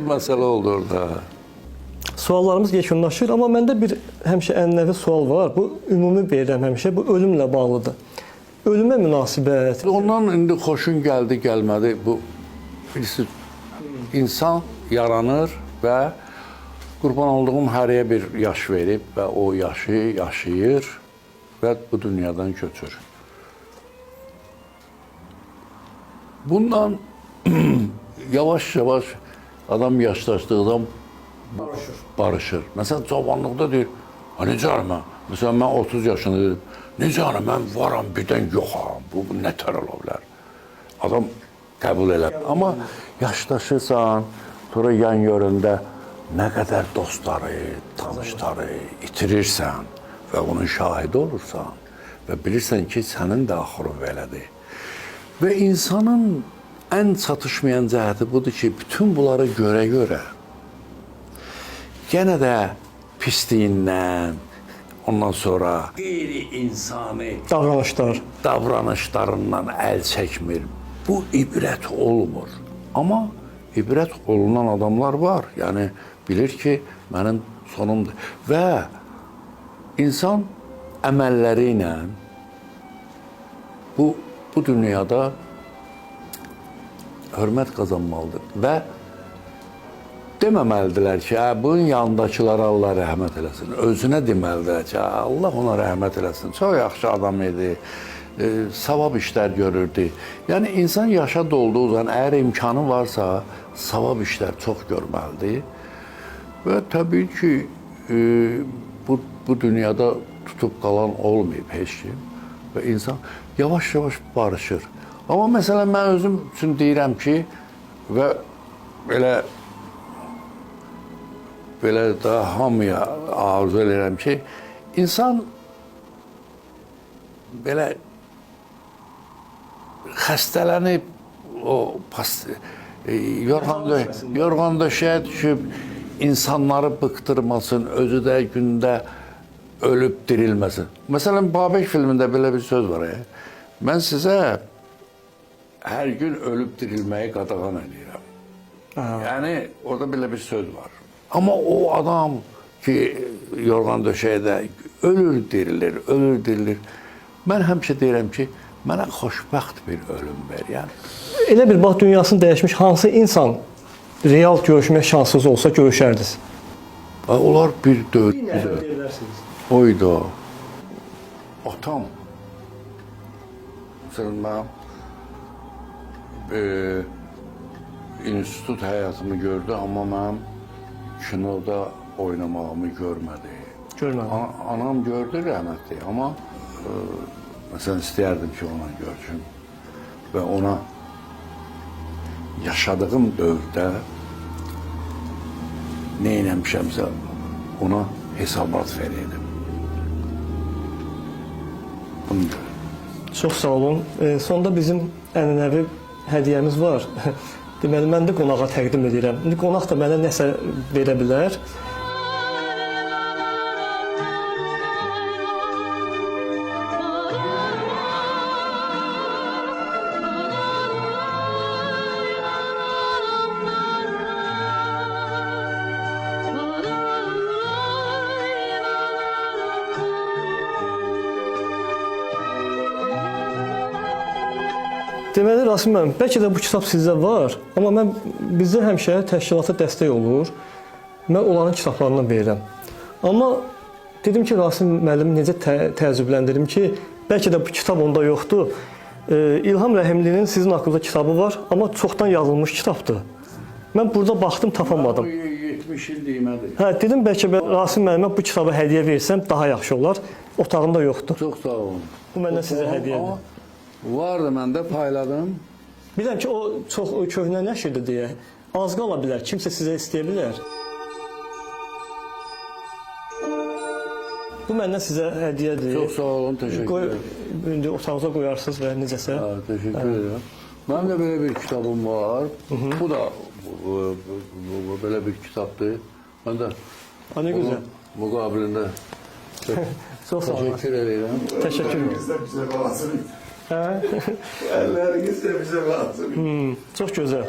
məsələ oldu orada. Suallarımız yekunlaşır, amma məndə bir həmişə ənənəvi sual var. Bu ümumi verirəm həmişə. Bu ölümlə bağlıdır. Ölümə münasibət. Ondan indi xoşun gəldi, gəlmədi. Bu bilirsiniz, insan yaranır və qurban olduğum həriyə bir yaş verib və o yaşı yaşayır və bu dünyadan köçür. Bundan yavaş-yavaş adam yaşlaşdıqdan barışır. Barışır. Məsələn, cavanlıqda deyir, ha necə mən? Məsələn, mən 30 yaşında dedim, necə mən varam, birdən yoxam, bu nə tər ola bilər? Adam qəbul eləmir. Amma yaşlaşırsan, sonra yan yörəndə nə qədər dostları, tanışları itirirsən və onun şahidi olursan və bilirsən ki, sənin də axırı belədir. Və insanın ən çatışmayan cəhəti budur ki, bütün bunları görə-görə yenə də pisliyindən, ondan sonra qeyri-insani davranışlar, davranışlarından əl çəkmir. Bu ibrət olmur. Amma ibrət olunan adamlar var. Yəni bilir ki, mənim sonumdur. Və insan əməlləri ilə bu dünyada hörmət qazanmalıdır və deməməlidirlər ki, hə, bunun yanındakılara Allah rəhmət eləsin. Özünə deməlidirlər ki, hə, Allah ona rəhmət eləsin. Çox yaxşı adam idi, savab işlər görürdü. Yəni insan yaşa dolduğu zaman əgər imkanı varsa, savab işlər çox görməlidir. Və təbii ki, bu dünyada tutub qalan olmayıb heç kim və insan yavaş-yavaş barışır. Amma məsələn mən özüm üçün deyirəm ki, və belə də hamıya arzu edirəm ki, insan belə xəstələnib o yorğan döşəyə düşüb insanları bıxdırmasın, özü də gündə ölüb dirilməsin. Məsələn, Babək filmində belə bir söz var. Mən sizə hər gün ölüb dirilməyi qadağan eləyirəm. Yəni, orada belə bir söz var. Amma o adam ki, yorğan döşəkdə ölür, dirilir, ölür, dirilir. Mən həmişə deyirəm ki, mənə xoşbəxt bir ölüm ver. Yəni. Elə bir bax, dünyasını dəyişmiş hansı insan real görüşmək şansınız olsa görüşərdiniz? Onlar bir dövr. Oydu. Atam. Məsələn, mən institut həyatımı gördü, amma mənim kinoda oynamağımı görmədi. Görmədi. Anam gördü rəhmətli, amma məsələn istəyərdim ki, ona görüşüm və ona yaşadığım dövrdə nə eləmişəmsə ona hesabat verəydim. Bunu görüm. Çox sağ olun. Sonda bizim ənənəvi hədiyyəmiz var. Deməli, mən də qonağa təqdim edirəm. İndi qonaq da mənə nəsə verə bilər. Deməli, Rasim müəllim, bəlkə də bu kitab sizdə var, amma mən bizdə həmişə təşkilata dəstək olur. Mən onların kitablarından verirəm. Amma dedim ki, Rasim müəllim necə təəccübləndirdim ki, bəlkə də bu kitab onda yoxdur. İlham Rəhimlinin sizin haqqınızda kitabı var, amma çoxdan yazılmış kitabdır. Mən burada baxdım, tapamadım. 70 il deyimədir. Hə, dedim bəlkə Rasim müəllimə bu kitabı hədiyyə versəm daha yaxşı olar. Otağında yoxdur. Çox sağ olun. Bu məndən sizə hədiyyədir. Vardı, mən də payladım. Bilirəm ki, o çox köhnə nəşrdir deyə. Az qala bilər, kimsə sizə istəyə bilər. Bu məndən sizə hədiyyədir. Çox sağ olun, təşəkkür edirəm. İndi otağınıza qoyarsınız və necəsə. Hə, təşəkkür edirəm. Mənim də belə bir kitabım var. Bu da bu belə bir kitabdır. Mən də nə gözəl. Müqabilində çox sağ olun. Təşəkkür edirəm. Təşəkkür edirəm. Bizə lazım. Hə? Əlləriniz də bizə lazım. Çox gözəl.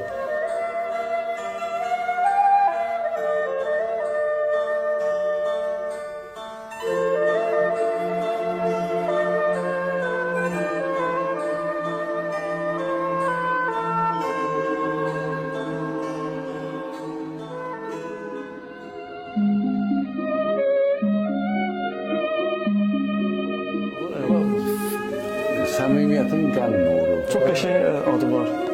Cəmiyyətin qəm nuru. Çox qəşəng adı var.